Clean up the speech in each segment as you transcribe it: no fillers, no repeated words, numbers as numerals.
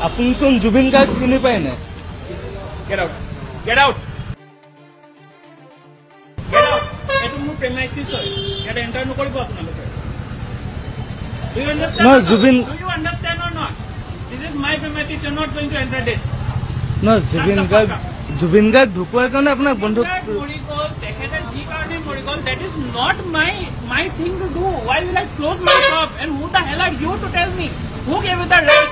আপুনিতো জুবিন গাৰ্গ চিনি পায় নাই? Get out, get out, get out. এইটো মোৰ প্ৰেমাইচিছ হয়, ইয়াত এণ্টাৰ নকৰিব আপোনালোকে। Do you understand? No, Zubin- Do you understand or not? This is my premises. You're not going to enter this. নহয়, জুবিন গাৰ্গ, জুবিন গাৰ্গ ঢুকোৱাৰ কাৰণে আপোনাক বন্ধ গাৰ্গ মৰি গ'ল, তেখেতে যি কাৰণে মৰি গ'ল, that is not my thing to do. Why will I close my shop? And who the hell are you to tell me? Who gave you the right?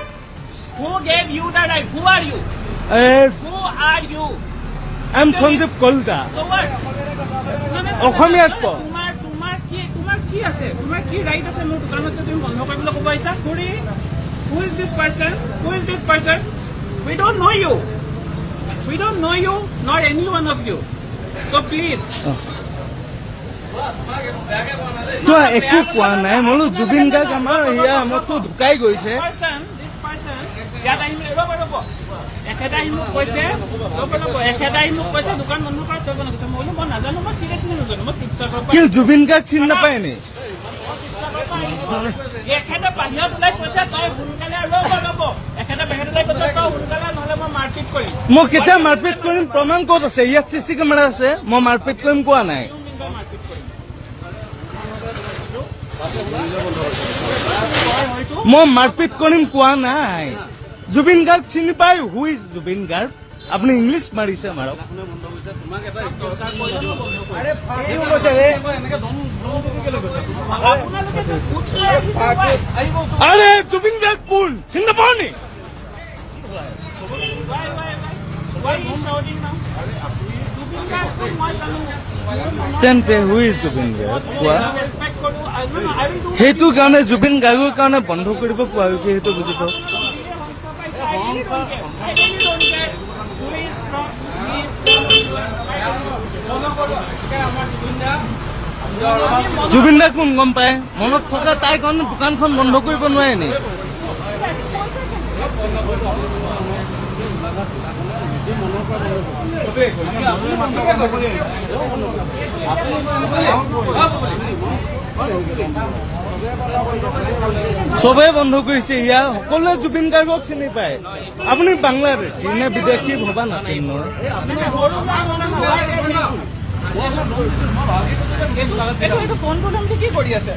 Who gave you the right? Who are you? A Who are you? I am Sanjeev Kalita. So what? No, no, no, অসমীয়াত no, ক। তোমাৰ কি আছে? তোমাৰ কি right আছে মোৰ দোকানত যে তুমি বন্ধ কৰিবলৈ ক'ব আহিছা? খুৰী, who is this person? Who is this person? We don't know you. We don't know you, not any one of you. So please. তই একো কোৱা নাই। মই বোলো জুবিন গাৰ্গ আমাৰ সেয়া আমাৰতো ঢুকাই গৈছে। Person, this person, ইয়াত আহি, ৰ'ব ৰ'ব, এখেতে আহি মোক কৈছে, ৰ'ব ৰ'ব, এখেতে আহি মোক কৈছে দোকান বন্ধ কৰা, তই বন্ধ কৰিছে। মই বোলো মই নাজানো, মই চিৰিয়াছলি নাজানো, মই শিৱসাগৰৰ পৰা। কি জুবিন গাৰ্গ চিনি নাপায় নি? এখেতে বাহিৰত ওলাই কৈছে তই সোনকালে, ৰ'ব ৰ'ব, এখেতে বাহিৰত ওলাই কৈছে তই সোনকালে, নহ'লে মই মাৰপিট কৰিম। মই কেতিয়া মাৰপিট কৰিম? প্ৰমাণ ক'ত আছে? ইয়াত চি চি কেমেৰা আছে। মই মাৰপিট কৰিম কোৱা নাই। মাৰপিট কৰিম হয়তো। মই মাৰপিট কৰিম কোৱা নাই। জুবিন গাৰ্গ চিনি পাই? Who is Zubeen Garg? আপুনি ইংলিছ মাৰিছে, মাৰক। আপোনালোকে যে কোচ লৈ আহিছে, why? আৰে জুবিন গাৰ্গ কোন চিনি নাপাওঁ নি? Why, why, why? Why he shouting now? Zubeen Garg কোন মই জানো। তেন্তে who is Zubeen Garg কোৱা। ৰেচপেক্ট কৰো। No, no, I will do সেইটো কাৰণে জুবিন গাৰ্গৰ কাৰণে বন্ধ কৰিব কোৱা হৈছে, সেইটো বুজি পাওঁ। I really don't care. I really don't care who is from, who is from. I don't know. Zubeen দা কোন গম পায়? মনত থকা তাই কাৰণে দোকানখন বন্ধ কৰিব নোৱাৰে নি? চবেই বন্ধ কৰিছে। ইয়াৰ সকলোৱে জুবিন গাৰ্গক চিনি পায়। আপুনি বাংলাদেশী নে বিদেশী ভবা নাছিল নহয়। এইটো ফোনটো নামটো কি কৰি আছে?